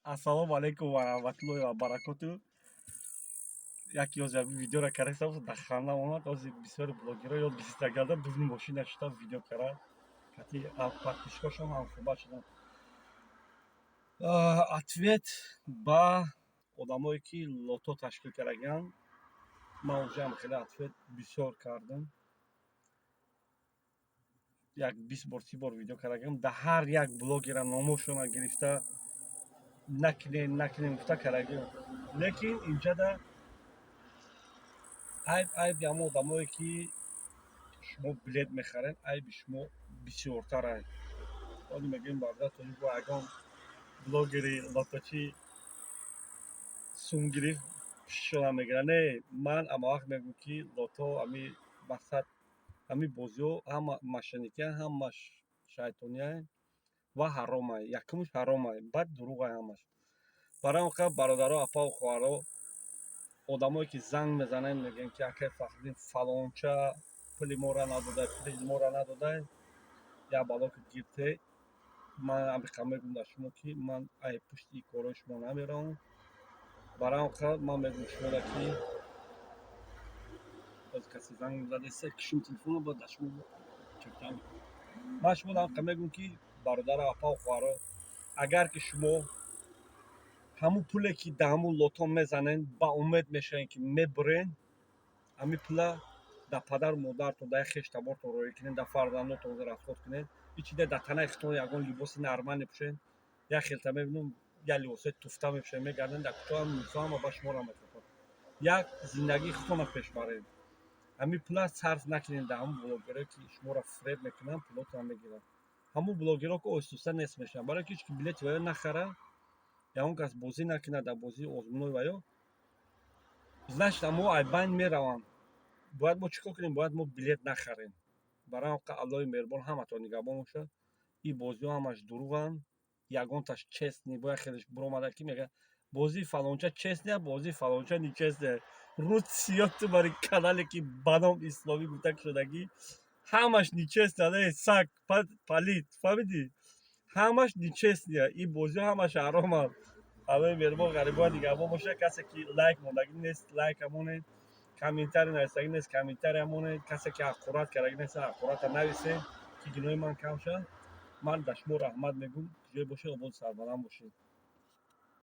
Ассалому алайкум ва раҳматуллоҳи ва баракоту. Яке ҳозир ҳамин видеоро карда, дар ханда омад. Ҳозир бисёри блогерҳо ёд гирифта карда, дуруни мошина шуда видео кара, кати подписчикошон ҳамсӯҳбат шуданд. Ответ ба одамое, ки лото ташкил кардагианд. Ман уже ҳам хеле ответ бисёр кардам, як 20 бор, 30 бор видео кардагиам. Дар ҳар як блогера номошона гирифта, накунем, накунем гуфта кардагиам. Лекин инҷада айб, айби ҳамон одамое, ки шумо билет мехаред, айби шумо бисёртар айб. Ҳоло мегӯем, бародар тоҷик, бо ягон блогери лоточӣ сум гирифт, пишшона мегирад. Не, ман ама вақт мегӯм, ки лото ҳами мақсад, ҳамин бозиҳо ҳама мошенникиянд, ҳамаш шайтониянд ва ҳаромай. Якумш ҳаромай, баъд дурӯғай ҳамаш. Барои он қадр, бародаро, апаву хоҳаро, одамое, ки занг мезанед, мегӯем, ки акай Фахриддин, фалонча пули моро надодай, пули моро надодай, як бало ки гирте. Ман ҳамиқа мегӯм дар шумо, ки ман ай пушти ин корҳои шумо намеравам. Барои он қадр ман мегӯм шуморо, ки боз касе занг задеста, кишум телефонро, бояд дар шумо. Ман шуморо ҳамиқа мегӯм, ки бародаро, апаву хоҳаро, агар ки шумо ҳамун пуле, ки дар ҳамун лото мезанед, ба умед мешавед, ки мебурен, ҳамин пула дар падару модаратон, дар як хештабортон роҳӣ кунед, дар фарзандотон расход кунед. Ҳичиде дар танаи худтон ягон либоси нормал мепӯшед. Як хелта мебинам, як либосҳои туфта мепӯшед, мегардед дар кӯчаҳо, ҳама ба шуморо мехоҳанд. Як зиндагии худтонро пеш баред. Ҳамин пула сарф накунед дар ҳамун блогерое, ки шуморо фиреб мекунанд, пулотонро мегиранд. Ҳамун блогерҳо ки оҳиста нест мешаванд, барое ки ҳеч ки билети ваё нахара, ягон кас бозӣ накунад дар бозии озмунҳои ваё, значит, мо ай байн мераванд. Бояд мо чӣ кор кунем? Бояд мо билет нахарем. Барои он Аллоҳи меҳрубон ҳаматон нигаҳбон бошад. Ин бозиҳо ҳамаш дурӯғанд, ягонташ честный. Бояд хелеш биромада, ки мегӯяд, бозии фалонча честный, бозии фалонча нечестный. Рӯз сиёҳ ту бари канале, ки ба ном исломӣ гуфта шудагӣ, ҳамаш нечестный, саг палид, фаҳмидӣ? Ҳамаш нечестный, ин бозиҳо ҳамаш ҳароманд. Аллоҳи меҳрубон ғарибоя нигаҳбон бошад. Касе ки лайк мондагӣ нест, лайка монед, комментарий нависагӣ нест, комментария монед. Касе ки ҳақорат кардагӣ нест, ҳақората нависед, ки гуноҳи ман кам шавад. Ман ба шумо раҳмат мегӯм. Куҷое бошед, ободу сарбаланд бошед.